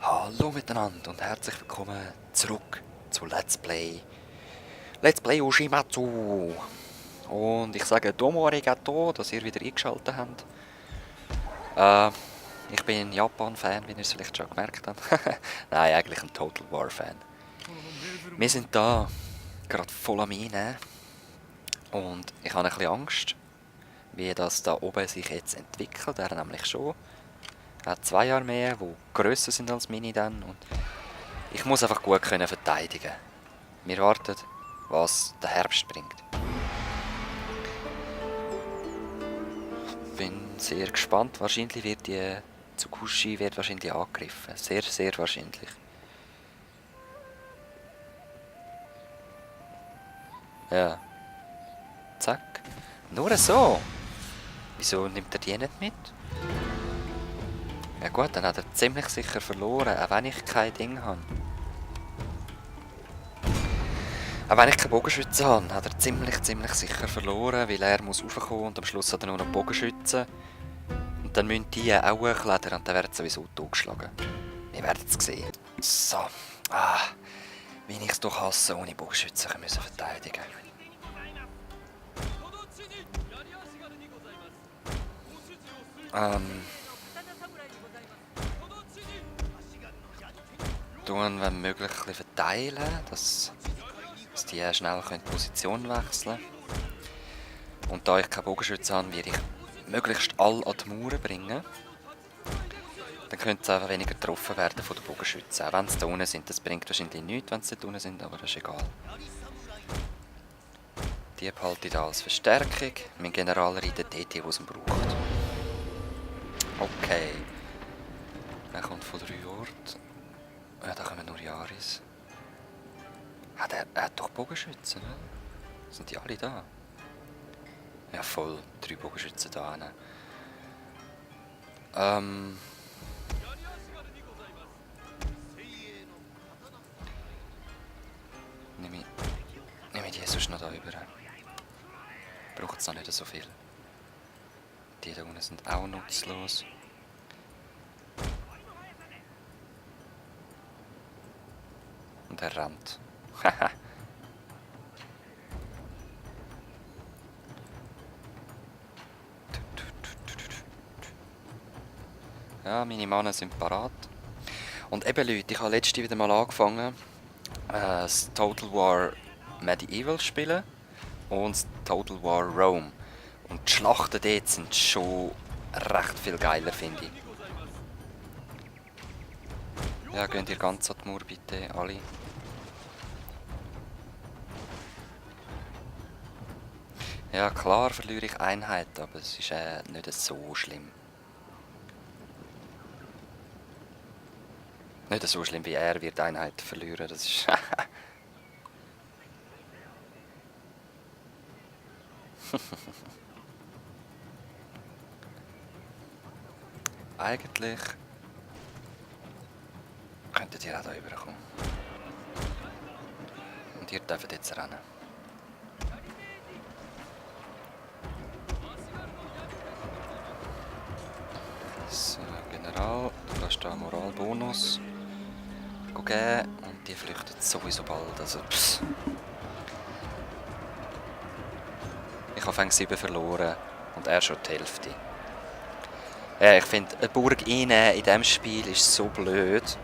Hallo miteinander und herzlich willkommen zurück zu Let's Play. Let's Play Ushimatsu. Und ich sage Domo Arigato, dass ihr wieder eingeschaltet habt. Ich bin ein Japan-Fan, wie ihr es vielleicht schon gemerkt habt. Nein, eigentlich ein Total War-Fan. Wir sind da gerade voll am Einnehmen. Und ich habe ein bisschen Angst, wie das da oben sich jetzt entwickelt. Er nämlich schon. Er hat 2 Armeen, die grösser sind als meine dann. Und ich muss einfach gut können verteidigen. Wir warten, was der Herbst bringt. Bin sehr gespannt. Wahrscheinlich wird die Tsukushi wahrscheinlich angegriffen. Sehr, sehr wahrscheinlich. Ja. Zack. Nur so. Wieso nimmt er die nicht mit? Ja gut, dann hat er ziemlich sicher verloren, auch wenn ich kein Ding habe. Auch wenn ich keine Bogenschützen habe, hat er ziemlich sicher verloren, weil er muss raufkommen und am Schluss hat er nur noch Bogenschützen. Und dann müssen die auch hochklettern und dann werden sie sowieso totgeschlagen. Wir werden es sehen. So. Wie ich es doch hasse, ohne Bogenschützen müssen verteidigen. Tun, wenn möglich, ein bisschen verteilen, dass die schnell Position wechseln können. Und da ich keine Bogenschützen habe, werde ich möglichst alle an die Mauern bringen. Dann könnte es einfach weniger getroffen werden von den Bogenschützen. Auch wenn sie da unten sind, das bringt wahrscheinlich nichts, wenn sie da unten sind, aber das ist egal. Die behalte ich da als Verstärkung. Mein General reitet dort, wo es ihn braucht. Okay. Er kommt von 3 Orten. Ja, da kommen nur Yaris. Er hat doch Bogenschützen, ne? Sind die alle da? Ja, voll. 3 Bogenschützen da hinten. Nehme ich die sonst noch da rüber? Braucht es noch nicht so viel. Die da unten sind auch nutzlos. Und er rennt. Haha. Ja, meine Männer sind parat. Und eben Leute, ich habe letztens wieder mal angefangen, das Total War Medieval zu spielen und das Total War Rome. Und die Schlachten dort sind schon recht viel geiler, finde ich. Ja, geht ihr ganz an die Mauer bitte, alle. Ja, klar verliere ich Einheiten, aber es ist nicht so schlimm. Nicht so schlimm wie er wird Einheiten verlieren, das ist... Eigentlich könntet ihr auch da rüberkommen. Und ihr dürft jetzt rennen. So, General, du kannst da Moralbonus geben und die flüchtet sowieso bald, also pss. Ich habe Fang 7 verloren und er schon die Hälfte. Ja, ich finde, eine Burg einnehmen in diesem Spiel ist so blöd.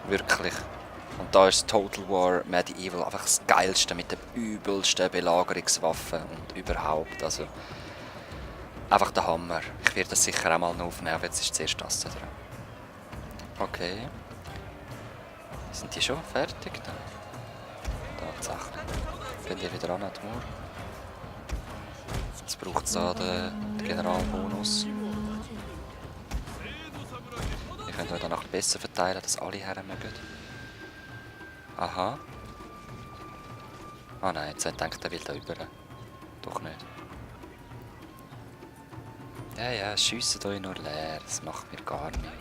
Wirklich. Und da ist Total War Medieval einfach das Geilste mit den übelsten Belagerungswaffen und überhaupt. Also, einfach der Hammer. Ich werde das sicher auch mal noch aufnehmen, aber jetzt ist zuerst das dran. Okay. Sind die schon fertig? Tatsächlich. Gehen die wieder an die Mauer. Jetzt braucht es da den Generalbonus. Wir können dann noch besser verteilen, dass alle Herren mögen. Aha. Ah nein, jetzt denkt er will da rüber. Doch nicht. Ja, schiessen euch nur leer. Das macht mir gar nichts.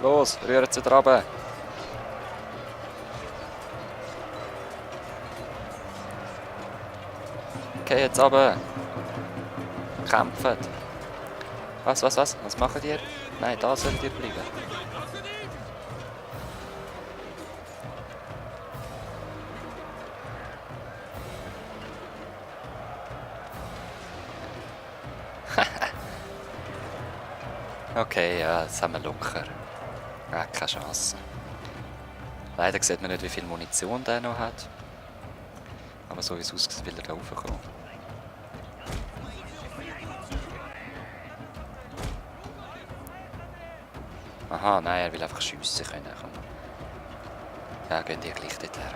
Los, rühren Sie dran. Okay, jetzt aber. Kämpfen. Was? Was machen ihr? Nein, da sollt ihr bleiben. Okay, ja, das haben wir locker. Ja, keine Chance. Leider sieht man nicht, wie viel Munition der noch hat. Aber so wie es aussieht, will er da raufkommen. Aha, nein, er will einfach schiessen können. Komm. Ja, gehen die gleich dort her.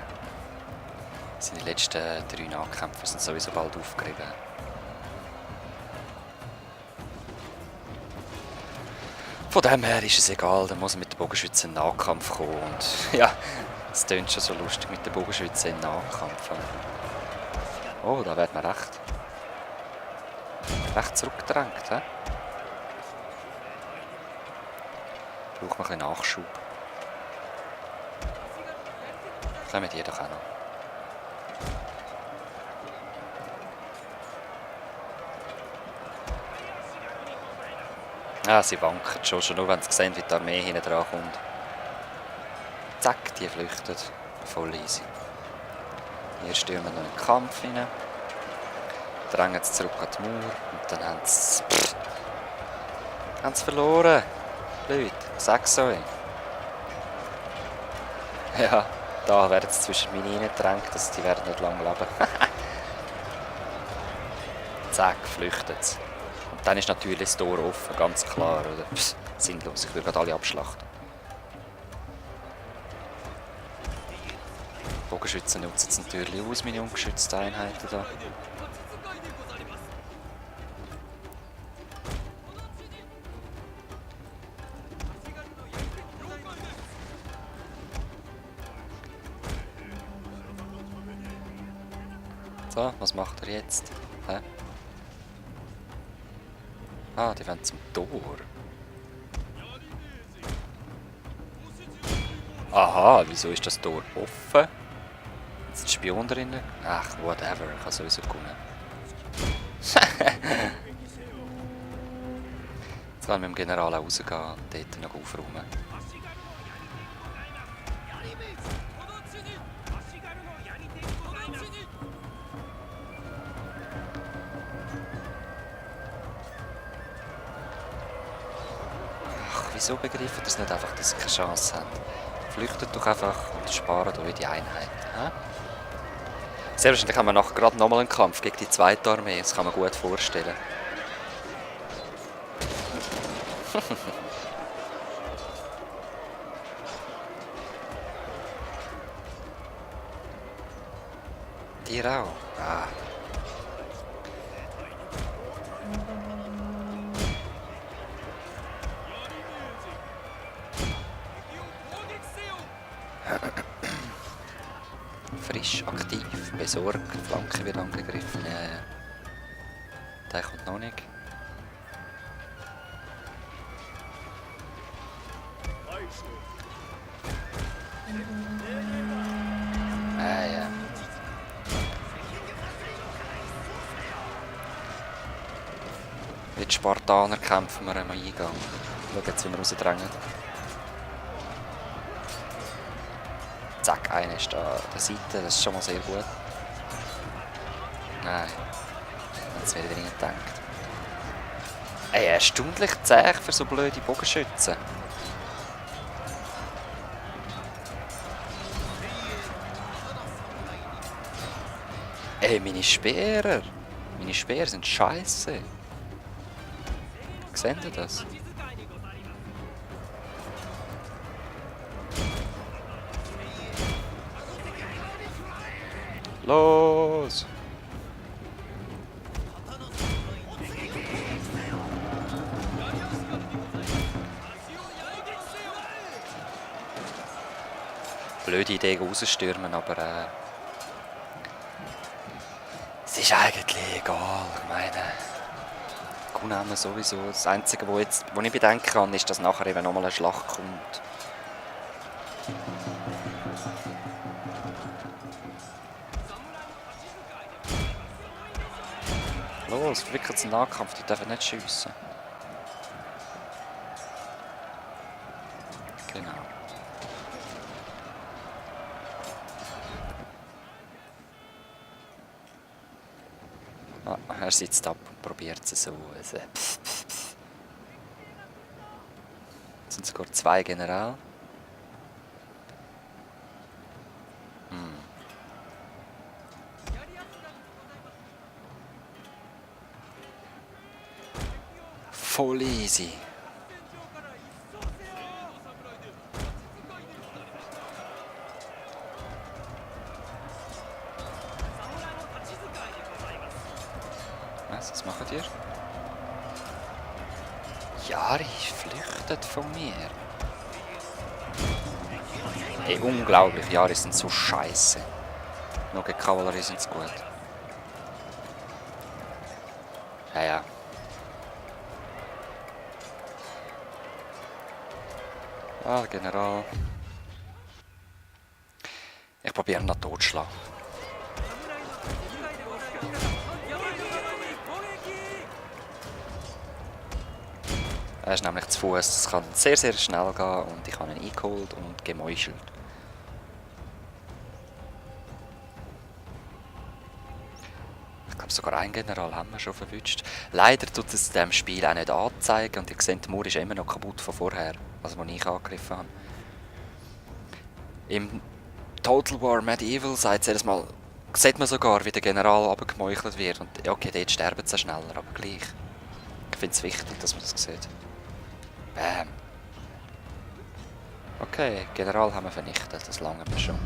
Seine letzten 3 Nahkämpfer sind sowieso bald aufgerieben. Von dem her ist es egal, dann muss er mit den Bogenschützen in den Nahkampf kommen. Und ja, es tönt schon so lustig mit den Bogenschützen in den Nahkampf. Oh, da wird man recht zurückgedrängt. He? Braucht man ein bisschen Nachschub. Kommen die doch auch noch. Ah, sie wankert schon nur, wenn sie sehen, wie die Armee hinten dran kommt. Zack, die flüchtet. Voll easy. Hier stürmen wir noch in den Kampf rein. Drängen sie zurück an die Mauer und dann haben sie verloren. Leute, sag's euch. Ja, da werden sie zwischen mir reingedrängt, also die werden nicht lange leben. Zack, flüchtet sie. Und dann ist natürlich das Tor offen, ganz klar. Oder? Pff, sinnlos, ich würde gerade alle abschlachten. Bogenschützen nutzen es natürlich aus, meine ungeschützten Einheiten da. So, was macht er jetzt? Hä? Ah, die wollen zum Tor. Aha, wieso ist das Tor offen? Jetzt ein Spion drin? Ach, whatever, ich kann sowieso gewonnen. Jetzt wollen wir mit dem General auch rausgehen und dort noch aufräumen. Ach, wieso begreifen das nicht einfach, dass sie keine Chance haben? Flüchtet doch einfach und sparen euch die Einheit. He? Sehr wahrscheinlich haben wir nachher gerade nochmal einen Kampf gegen die zweite Armee, das kann man gut vorstellen. Dir auch? Ah. Frisch, aktiv, besorgt, Flanke wird angegriffen. Der kommt noch nicht. Ja. Mit Spartaner kämpfen wir am Eingang. Schauen jetzt, wie wir rausdrängen. Zack, einer ist da an der Seite, das ist schon mal sehr gut. Nein, jetzt wieder drin gedacht. Ey, erstaunlich zäh für so blöde Bogenschützen. Ey, meine Speere sind scheiße. Seht ihr das? Los! Blöde Idee rausstürmen, aber es ist eigentlich egal. Ich meine, Kunamen sowieso. Das Einzige, wo ich bedenken kann, ist, dass nachher eben nochmal eine Schlacht kommt. Los, verwickelt es einen Nahkampf, die dürfen nicht schiessen. Genau. Ah, er sitzt ab und probiert es so. Also, Es sind sogar 2 Generäle. Voll easy. Was macht ihr? Jari flüchtet von mir. Hey, unglaublich. Jari sind so scheiße. Nur gegen Kavallerie sind sie gut. Ja, ja. Ah, General. Ich probiere ihn noch totzuschlagen. Er ist nämlich zu Fuß. Es kann sehr, sehr schnell gehen und ich habe ihn eingeholt und gemeuchelt. Ich glaube, sogar einen General haben wir schon verwünscht. Leider tut es in diesem Spiel auch nicht anzeigen und ihr seht, der Mauer ist immer noch kaputt von vorher, also als ich angegriffen habe. Im Total War Medieval jedes Mal, sieht man sogar, wie der General abgemeuchelt wird. Und okay, dort sterben sie schneller, aber gleich. Ich finde es wichtig, dass man das sieht. Bam. Okay, General haben wir vernichtet, das lange wir schon.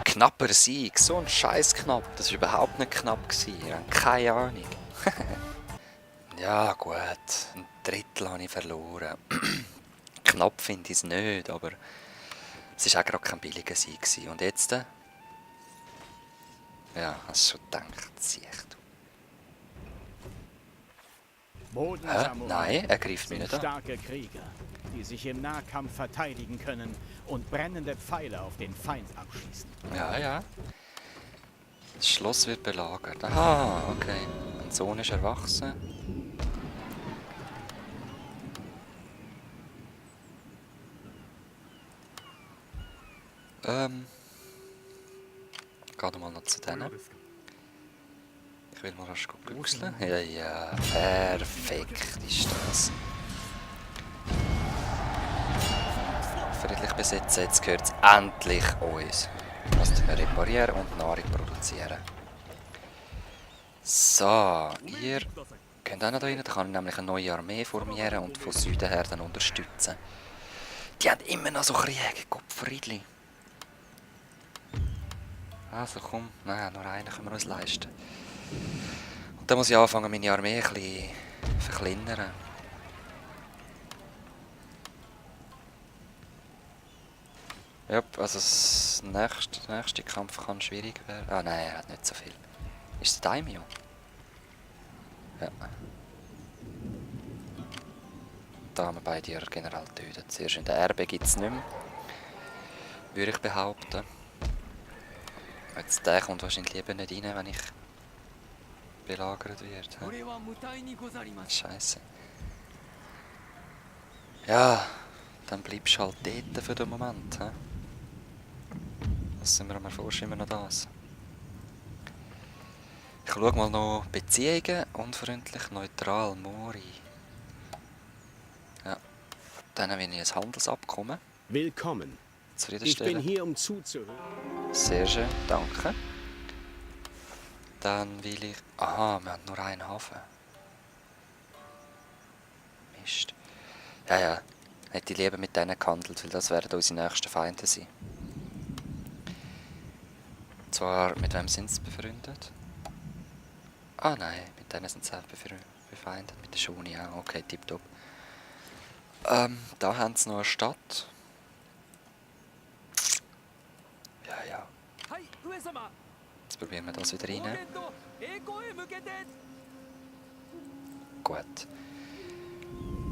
Knapper Sieg, so ein Scheiß knapp, das war überhaupt nicht knapp gewesen. Ich habe keine Ahnung. Ja gut, ein Drittel habe ich verloren. Knapp finde ich es nicht, aber es war auch gerade kein billiger Sieg gewesen. Und jetzt? Ja, hast du schon gedacht, sieh du. Hä? Nein, er greift mich nicht an. Starke Krieger, die sich im Nahkampf verteidigen können und brennende Pfeile auf den Feind abschießen. Ja, ja. Das Schloss wird belagert. Aha, okay. Mein Sohn ist erwachsen. Geh mal noch zu denen. Ich will mal rasch büchseln. Ja, ja, perfekt ist das. Friedlich besetzen, jetzt gehört es endlich uns. Lasst wir reparieren und Nahrung produzieren. So, ihr könnt auch noch da rein, da kann ich nämlich eine neue Armee formieren und von Süden her dann unterstützen. Die haben immer noch so Krieg, Gott Friedli. Also komm, nein, nur einen können wir uns leisten. Und dann muss ich anfangen, meine Armee ein bisschen verkleinern. Ja, also der nächste Kampf kann schwierig werden. Ah nein, er hat nicht so viel. Ist es Daimyo? Ja. Da haben wir beide ihren General getötet. Sehr schön. Den RB gibt es nicht mehr. Würde ich behaupten. Jetzt der kommt wahrscheinlich lieber nicht rein, wenn ich belagert werde. Scheiße. Ja, dann bleibst du halt dort für den Moment. He? Was sind wir am Erforschen? Immer noch das. Ich schaue mal noch Beziehungen. Unfreundlich, neutral, Mori. Ja. Dann will ich ein Handelsabkommen. Willkommen. Ich bin hier, um zuzuhören. Sehr schön, danke. Dann will ich... Aha, wir haben nur einen Hafen. Mist. Ja, ja. Hätte ich lieber mit denen gehandelt, weil das werden unsere nächsten Feinde sein. Und zwar, mit wem sind sie befreundet? Ah nein, mit denen sind sie befeindet. Mit der Shoni auch. Okay, tipptopp. Da haben sie noch eine Stadt. Ja, ja. Jetzt probieren wir das wieder rein. Gut.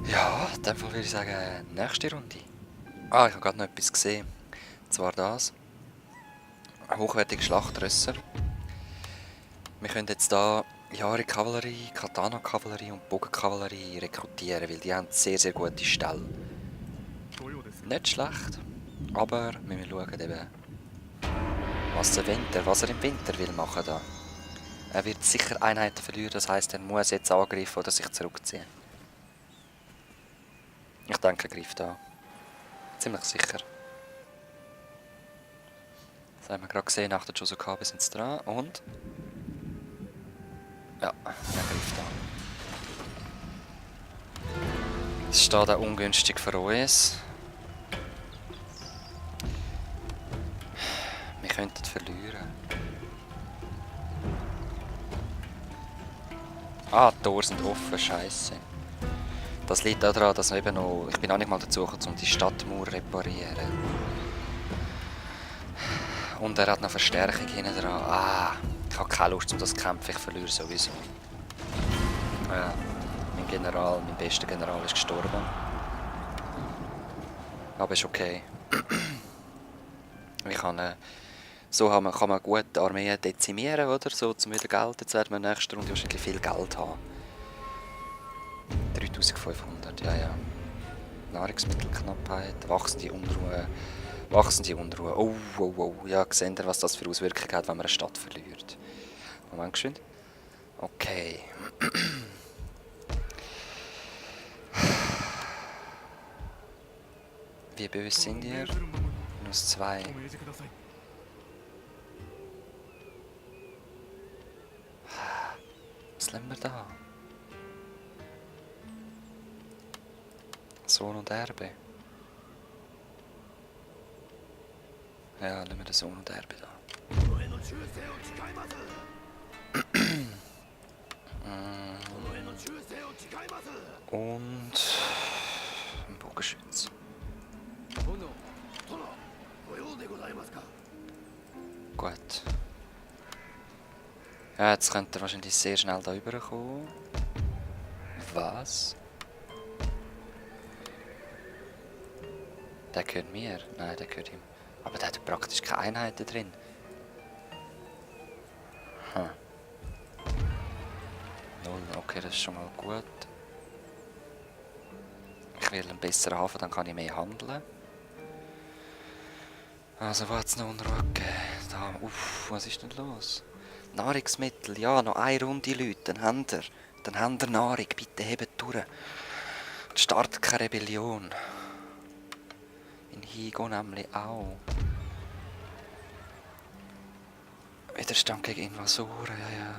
Ja, in dem Fall würde ich sagen, nächste Runde. Ah, ich habe gerade noch etwas gesehen. Und zwar das. Hochwertige Schlachtrösser. Wir können jetzt hier Yari-Kavallerie, Katana-Kavallerie und Bogenkavallerie rekrutieren, weil die haben sehr, sehr gute Ställe. Nicht schlecht, aber wir müssen schauen, eben, was er im Winter will machen da. Er wird sicher Einheiten verlieren, das heisst, er muss jetzt angreifen oder sich zurückziehen. Ich denke, er greift an. Ziemlich sicher. Das haben wir gerade gesehen, nach der Josukabe sind sie dran und... Ja, er greift an. Es steht auch ungünstig für uns. Wir könnten verlieren. Ah, die Tore sind offen, scheiße. Das liegt auch daran, dass wir eben noch... Ich bin auch nicht mal dazu gekommen, um die Stadtmauer zu reparieren. Und er hat noch Verstärkung hinten dran. Ah, ich habe keine Lust, um das zu kämpfen, ich verliere sowieso. Ja, mein bester General ist gestorben. Aber ist okay. So kann man gut Armeen dezimieren, oder? So, zum wieder Geld. Jetzt werden wir in der nächsten Runde wahrscheinlich viel Geld haben. 3500, ja. Nahrungsmittelknappheit, wachsende Unruhe. Oh. Ja, seht ihr, was das für Auswirkungen hat, wenn man eine Stadt verliert. Moment, geschwind. Okay. Wie böse sind ihr? -2. Was nehmen wir da? Sohn und Erbe. Ja, nehmen wir den Sohn und Erbe da. Und ein Bogenschütz. Gut. Ja, jetzt könnte er wahrscheinlich sehr schnell da rüberkommen. Was? Der gehört mir? Nein, der gehört ihm. Aber der hat praktisch keine Einheiten drin. Hm. 0, okay, das ist schon mal gut. Ich will einen besseren Hafen, dann kann ich mehr handeln. Also, wo hat es noch Unruhe gegeben? Da, was ist denn los? Nahrungsmittel, ja, noch eine Runde Leute, dann habt ihr. Dann habt ihr Nahrung, bitte hebt durch. Startet keine Rebellion. In Higo nämlich auch. Widerstand gegen Invasoren, ja. Ja.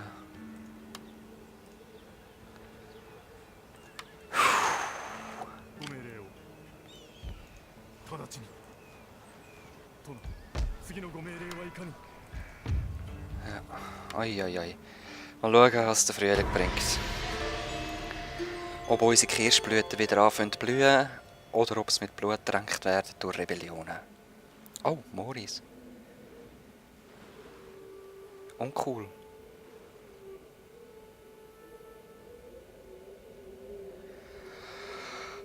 Oi. Mal schauen, was der Frühling bringt. Ob unsere Kirschblüten wieder anfangen zu blühen oder ob sie mit Blut getränkt werden durch Rebellionen. Oh, Moris. Uncool.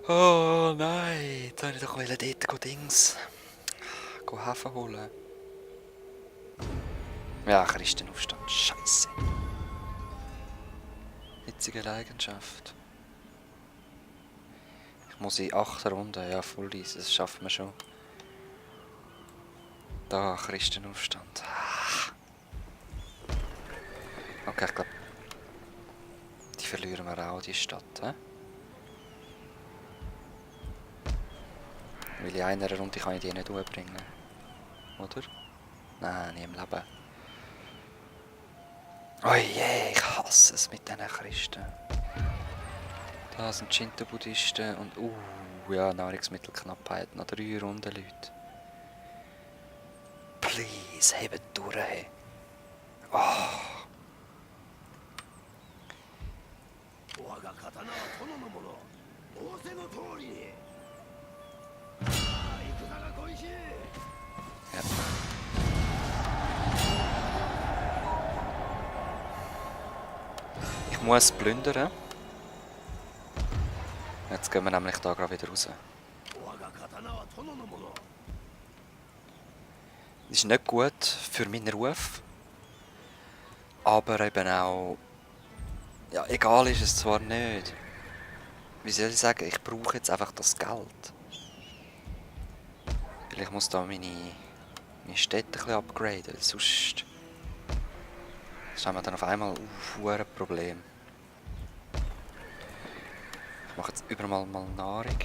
Oh nein, jetzt wollte ich doch dort Dings. Hafen holen. Ja, Christenaufstand. Scheiße. Witzige Eigenschaft. Ich muss in 8 Runden, ja, voll easy, das schaffen wir schon. Da, Christenaufstand. Okay, ich glaube, die verlieren wir auch, die Stadt, hä? Weil in einer Runde kann ich die nicht umbringen. Oder? Nein, nie im Leben. Oh je, ich hasse es mit diesen Christen. Da sind Shinto-Buddhisten und ja, Nahrungsmittelknappheit. Noch 3 Runden, Leute. Please, hebt durch, hey. Oh. Ja. Ich muss plündern. Jetzt gehen wir nämlich da gerade wieder raus. Das ist nicht gut für meinen Ruf. Aber eben auch... Ja, egal ist es zwar nicht. Wie soll ich sagen, ich brauche jetzt einfach das Geld. Weil ich muss da meine Städte ein bisschen upgraden, sonst... haben wir dann auf einmal ein Problem. Ich mache jetzt überall mal Nahrung.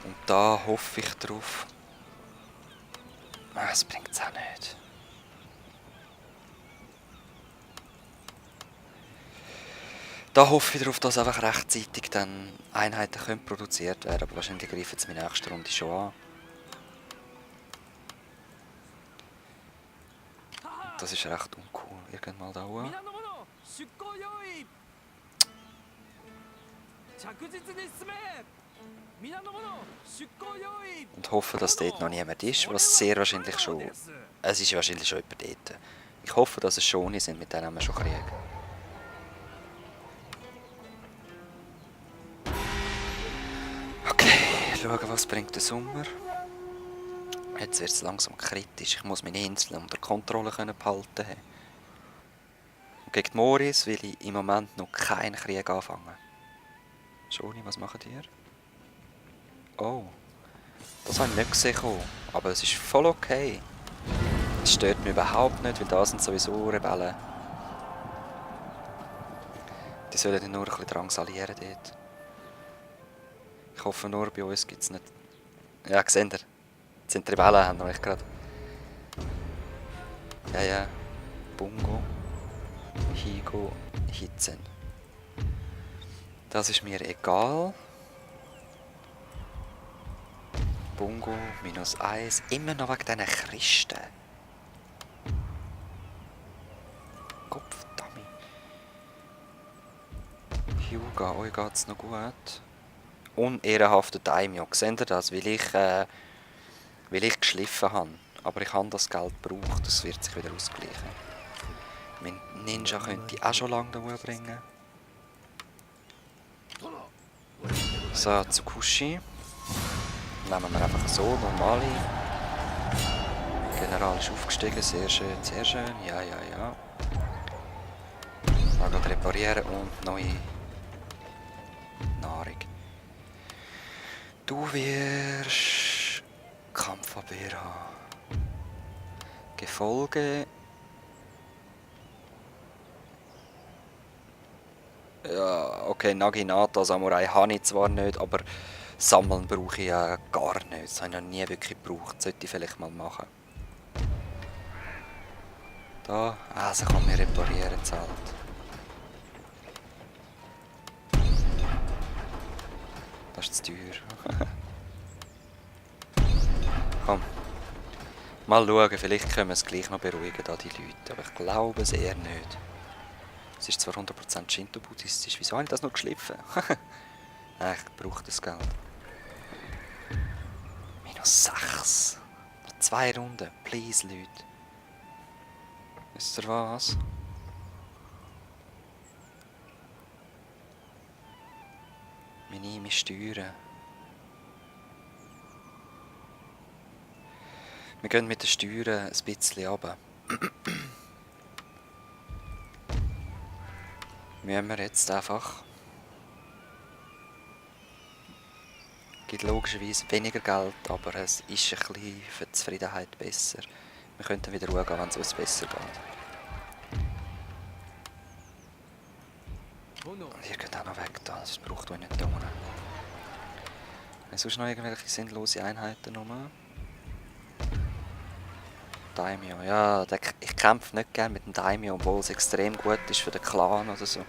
Und da hoffe ich drauf. Es bringt es auch nicht. Da hoffe ich darauf, dass einfach rechtzeitig dann Einheiten können produziert werden. Aber wahrscheinlich greifen sie meine nächste Runde schon an. Das ist recht uncool. Irgendwann da oben. Und hoffe, dass dort noch niemand ist, was sehr wahrscheinlich schon... Es ist wahrscheinlich schon jemand dort. Ich hoffe, dass es schon sind, mit denen haben wir schon Krieg. Okay, schauen, was bringt der Sommer. Jetzt wird es langsam kritisch. Ich muss meine Insel unter Kontrolle behalten. Und gegen die Moris will ich im Moment noch keinen Krieg anfangen. Schoni, was macht ihr? Oh, das habe ich nicht gesehen. Aber es ist voll okay. Es stört mich überhaupt nicht, weil da sind sowieso Rebellen. Die sollen nur ein bisschen drangsalieren dort. Ich hoffe nur, bei uns gibt es nicht... Ja, seht ihr? Jetzt sind die Rebellen, haben wir gerade. Ja. Bungo. Higo. Hitzen. Das ist mir egal. Bungo, -1. Immer noch wegen diesen Christen. Kopfdammi. Hyuga, euch geht's noch gut. Unehrenhafter Daimyo. Seht ihr das? Weil ich geschliffen habe. Aber ich habe das Geld gebraucht. Das wird sich wieder ausgleichen. Mein Ninja könnte ich auch schon lange da bringen. So, Tsukushi. Nehmen wir einfach so, normale. General ist aufgestiegen, sehr schön, sehr schön. Ja. Mal gerade reparieren und neue Nahrung. Du wirst Kampfabwehr haben. Gefolge. Ja, okay, Naginata Samurai habe ich zwar nicht, aber Sammeln brauche ich ja gar nicht. Das habe ich noch nie wirklich gebraucht. Das sollte ich vielleicht mal machen. Da, also kann man reparieren, das halt. Das ist zu teuer. Komm. Mal schauen, vielleicht können wir es gleich noch beruhigen, da die Leute. Aber ich glaube es eher nicht. Es ist zwar 100% Shinto-Buddhistisch. Wieso habe ich das noch geschliffen? Ich brauche das Geld. -6. Noch 2 Runden. Please, Leute. Wisst ihr was? Minime Steuern. Wir gehen mit den Steuern ein bisschen runter. Müssen wir jetzt einfach... Gibt logischerweise weniger Geld, aber es ist ein bisschen für die Zufriedenheit besser. Wir könnten wieder schauen, wenn es uns besser geht. Ihr geht auch noch weg, das braucht euch nicht tun. Sonst noch irgendwelche sinnlose Einheiten rum? Daimyo, ja, ich kämpfe nicht gerne mit dem Daimyo, obwohl es extrem gut ist für den Clan oder so.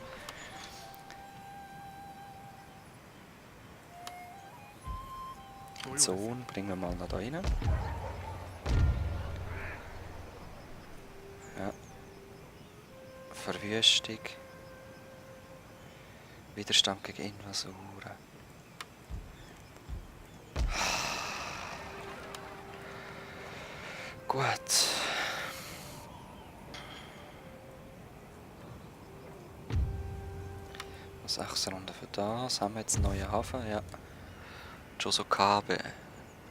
Den Sohn bringen wir mal noch da rein. Ja. Verwüstung. Widerstand gegen Invasoren. Gut. Noch 6 Runden für das. Haben wir jetzt einen neuen Hafen? Ja. Josokabe.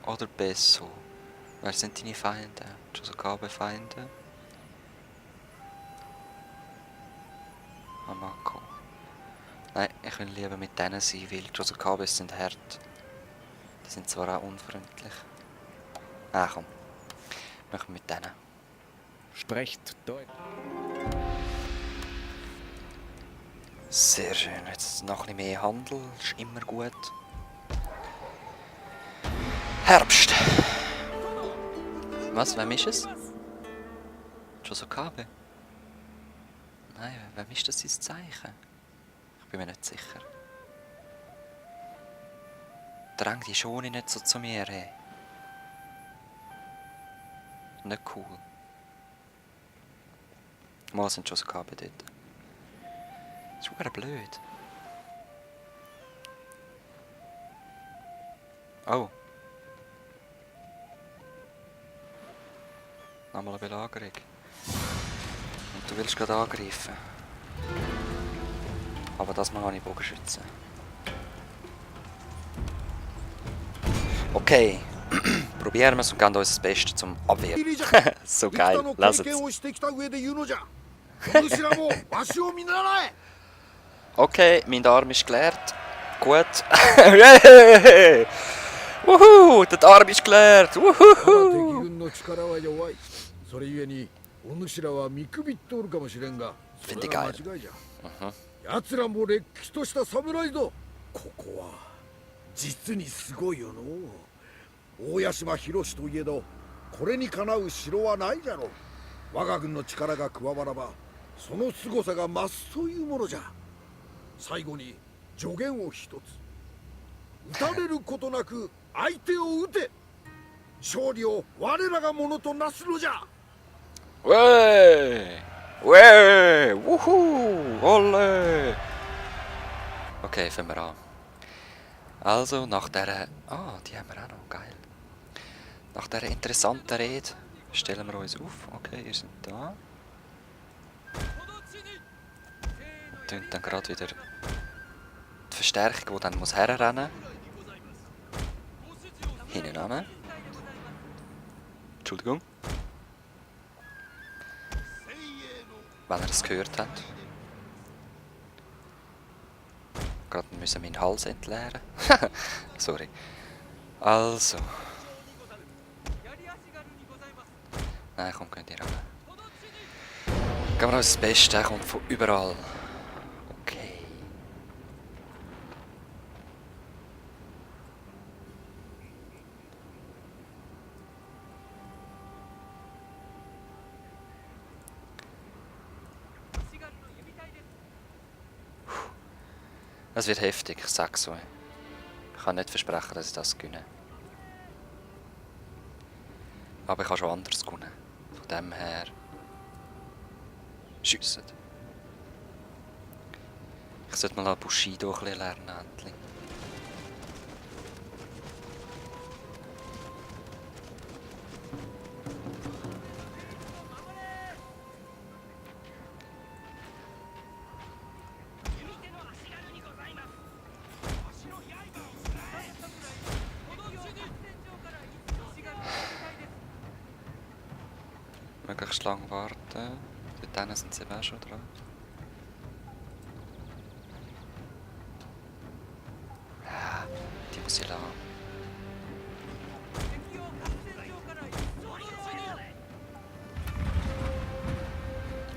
Oder Besso. Wer sind deine Feinde? Chosokabe-Feinde? Hamako. Nein, ich will lieber mit denen sein, weil Chosokabes sind hart. Die sind zwar auch unfreundlich. Ah komm, machen wir mit denen. Sprecht Deutsch. Sehr schön, jetzt noch ein bisschen mehr Handel, ist immer gut. Herbst! Was, wem ist es? Chosokabe? Nein, wem ist das sein Zeichen? Ich bin mir nicht sicher. Drang die schon nicht so zu mir, hey. Nicht cool. Mal sind Chosokabe dort. Das ist verdammt blöd. Oh. Nochmal eine Belagerung. Und du willst gerade angreifen. Aber das mal habe ich Bogenschützen. Okay. Probieren wir es und geben uns das Beste zum Abwehren. So geil. Lass es. Okay, mein Arm ist geleert. Gut. Wuhu, der Arm ist geleert. Wuhu. Finde ich geil. Mhm. 奴らもれっきとした侍だ。ここは実にすごいよの。大屋島広といえど、これにかなう城はないじゃろう。我が軍の力が加わらば、その凄さが増すというものじゃ。最後に助言を一つ。撃たれることなく相手を撃て。勝利を我らがものとなすのじゃ。Wey! Wey! Wuhu! Olle! Okay, fangen wir an. Also, nach dieser... Ah, die haben wir auch noch. Geil. Nach dieser interessanten Rede stellen wir uns auf. Okay, ihr seid da. Und dann gerade wieder die Verstärkung, die dann muss herrennen. Hinten an. Entschuldigung. Wenn ihr es gehört habt. Gerade müssen wir meinen Hals entleeren. Sorry. Also. Nein, komm, könnt ihr ran. Gehen wir uns das Beste, er kommt von überall. Okay. Es wird heftig, ich sag's euch. Ich kann nicht versprechen, dass ich das gewinne. Aber ich kann schon anders gewinnen. Von dem her... Schiessen. Ich sollte mal Bushido ein bisschen lernen, endlich. Möglichst lang warten. Dort sind sie eben auch schon dran. Ja, die muss ich lassen.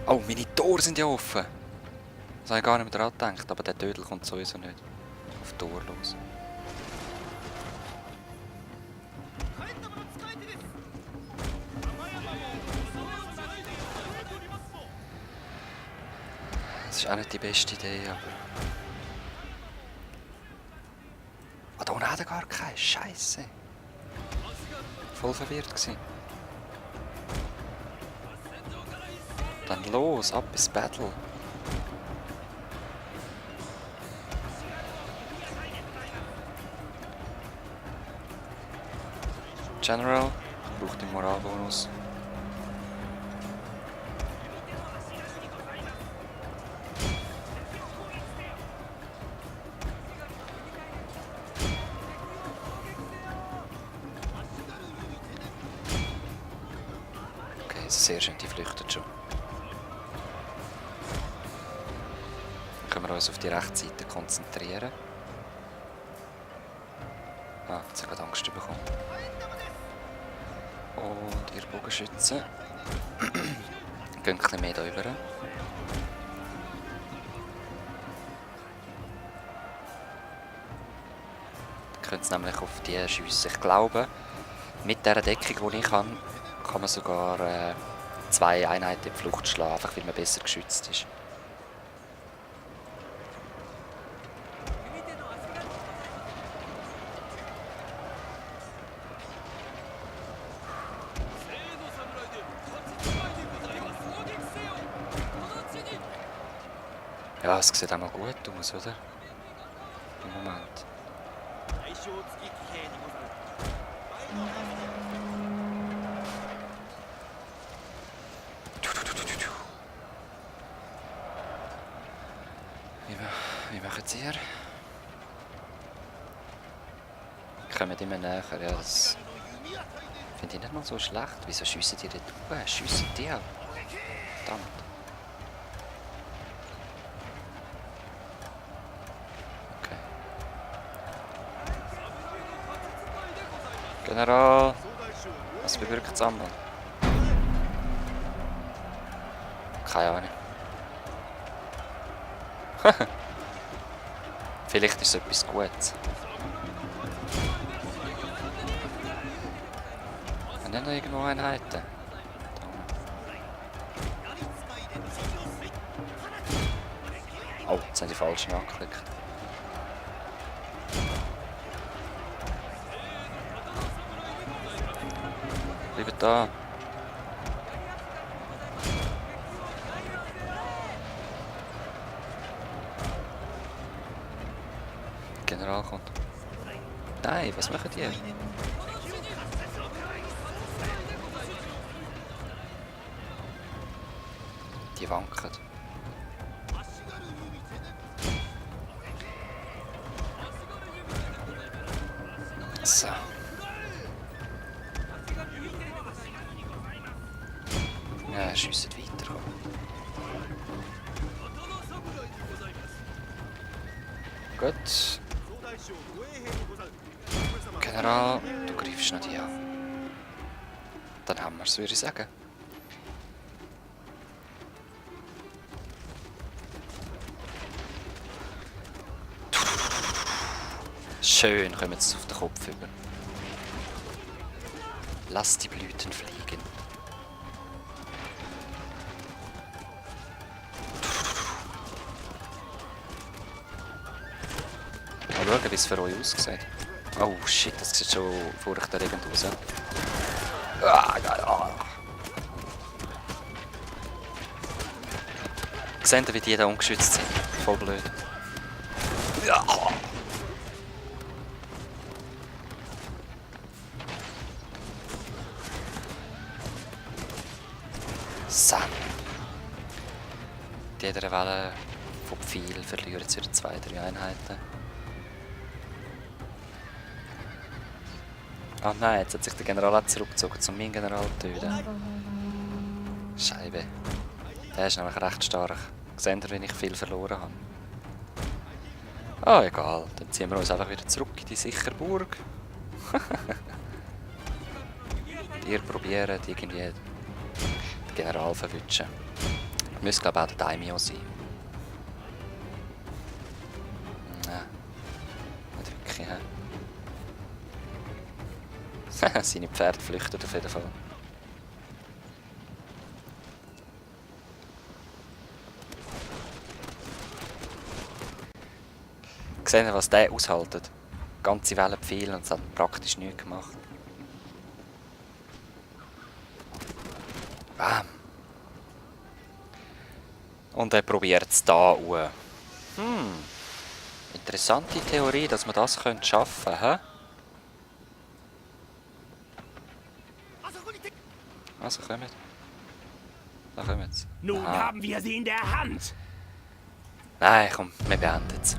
Oh, meine Tore sind ja offen! Das habe ich gar nicht mehr daran gedacht, aber der Tödel kommt sowieso nicht auf die Tor los. Das ist auch nicht die beste Idee, aber... Ah, da unten hat er gar keinen. Scheisse. Voll verwirrt gewesen. Dann los, ab ins Battle. General, braucht den Moralbonus. sehr schön, die flüchtet schon. Dann können wir uns auf die Rechtsseite konzentrieren. Ah, jetzt habe ich gerade Angst bekommen. Und ihr Bogenschützen. Gehen ein bisschen mehr da rüber. Können sie nämlich auf die schiessen. Ich glaube, mit dieser Deckung, die ich habe, kann man sogar 2 Einheiten in die Flucht schlagen, einfach weil man besser geschützt ist. Ja, es sieht auch mal gut aus, oder? Im Moment. Wie machen Sie hier? Kommen immer näher. Ja, das finde ich nicht mal so schlecht. Wieso schiessen die dort hoch? Schiessen die auch? Verdammt. Okay. General, was bewirkt es einmal? Keine Ahnung. Vielleicht ist es etwas Gutes. Haben wir noch irgendwo Einheiten? Oh, jetzt haben die falschen angeklickt. Bleibt da. General kommt. Nein, was machen die? Die wanken. So. Ja, schiessen weiter. Gut. General, du greifst noch die an. Dann haben wir es, würde ich sagen. Schön, kommen sie auf den Kopf über. Lass die Blüten fliegen. Mal schauen, wie es für euch aussieht. Oh shit, das sieht schon furchterregend aus. Seht ihr, wie die da ungeschützt sind? Voll blöd. Ja. So. In jeder Welle von Pfeil verlieren sie wieder 2-3 Einheiten. Ah nein, jetzt hat sich der General auch zurückgezogen, um meinen General zu töten. Scheibe. Der ist nämlich recht stark. Seht ihr, wie ich viel verloren habe? Ah, egal. Dann ziehen wir uns einfach wieder zurück in die sichere Burg. Ihr probiert irgendwie den General zu verwischen. Müsste glaube ich auch der Daimyo sein. Nein. Nicht wirklich, hä? Seine Pferde flüchten auf jeden Fall. Seht ihr, was der aushaltet? Ganze Wellen Pfeil und es hat praktisch nichts gemacht. Bam. Und er probiert es da auch. Interessante Theorie, dass man das schaffen könnte, hä? Also kommt. Da kommen sie. Nun haben wir sie in der Hand. Nein, komm, wir beenden es.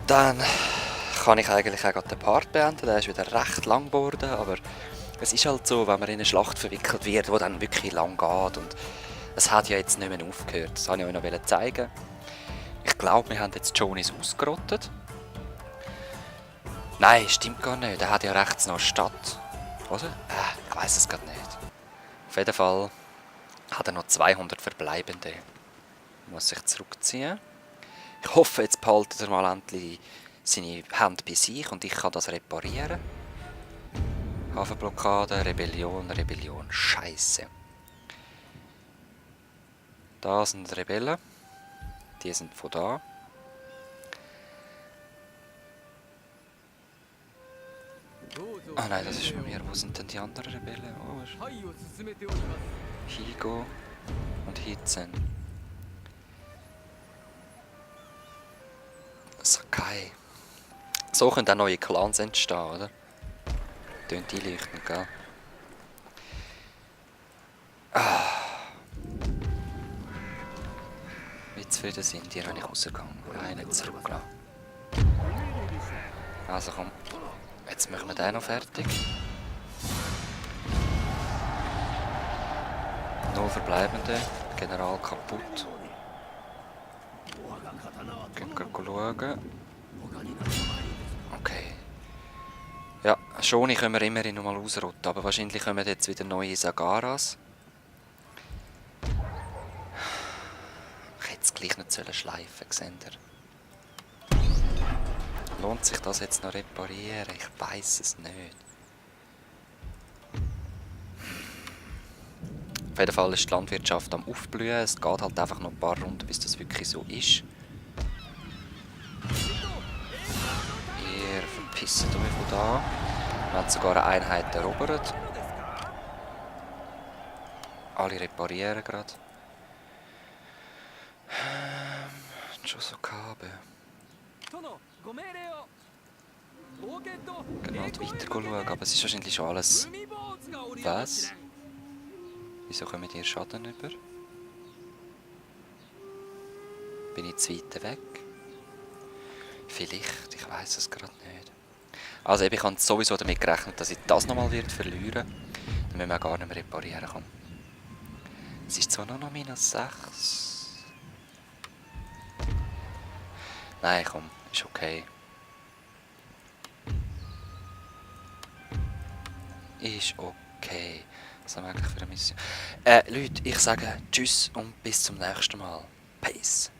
Dann kann ich eigentlich auch den Part beenden. Der ist wieder recht lang geworden, aber Es ist halt so, wenn man in eine Schlacht verwickelt wird, die dann wirklich lang geht. Und es hat ja jetzt nicht mehr aufgehört. Das wollte ich euch noch zeigen. Ich glaube, wir haben jetzt Jonis ausgerottet. Nein, stimmt gar nicht. Er hat ja rechts noch eine Stadt. Oder? Ich weiß es gerade nicht. Auf jeden Fall hat er noch 200 Verbleibende. Muss sich zurückziehen. Ich hoffe, jetzt behaltet er mal endlich seine Hände bei sich und ich kann das reparieren. Hafenblockade, Rebellion, Rebellion. Scheiße. Da sind Rebellen. Die sind von da. Ah nein, das ist von mir. Wo sind denn die anderen Rebellen? Oh, Higo und Hizen. Sakai. So können auch neue Clans entstehen, oder? Tönt einleuchtend, gell? Wie zufrieden sind die, wenn ich rausgehe? Einen zurückgelassen. Also komm, jetzt machen wir den noch fertig. Nur Verbleibende, General kaputt. Können wir schauen. Okay. Ja, Shoni können wir immerhin noch mal ausrotten, aber wahrscheinlich kommen jetzt wieder neue Sagaras. Ich hätte es gleich nicht schleifen sollen, seht ihr? Lohnt sich das jetzt noch reparieren? Ich weiß es nicht. Auf jeden Fall ist die Landwirtschaft am Aufblühen. Es geht halt einfach noch ein paar Runden, bis das wirklich so ist. Ihr verpisst euch von da. Wir haben sogar eine Einheit erobert. Alle reparieren gerade. Josokabe. Genau, weiter schauen, aber es ist wahrscheinlich schon alles. Was? Wieso kommen die Schaden über? Bin ich zu weit weg? Vielleicht, ich weiß es gerade nicht. Also ich habe sowieso damit gerechnet, dass ich das nochmal verlieren werde. Dann müssen wir gar nicht mehr reparieren. Komm. Es ist zwar noch -6. Nein, komm, ist okay. Ist okay. Was haben wir eigentlich für eine Mission? Leute, ich sage Tschüss und bis zum nächsten Mal. Peace.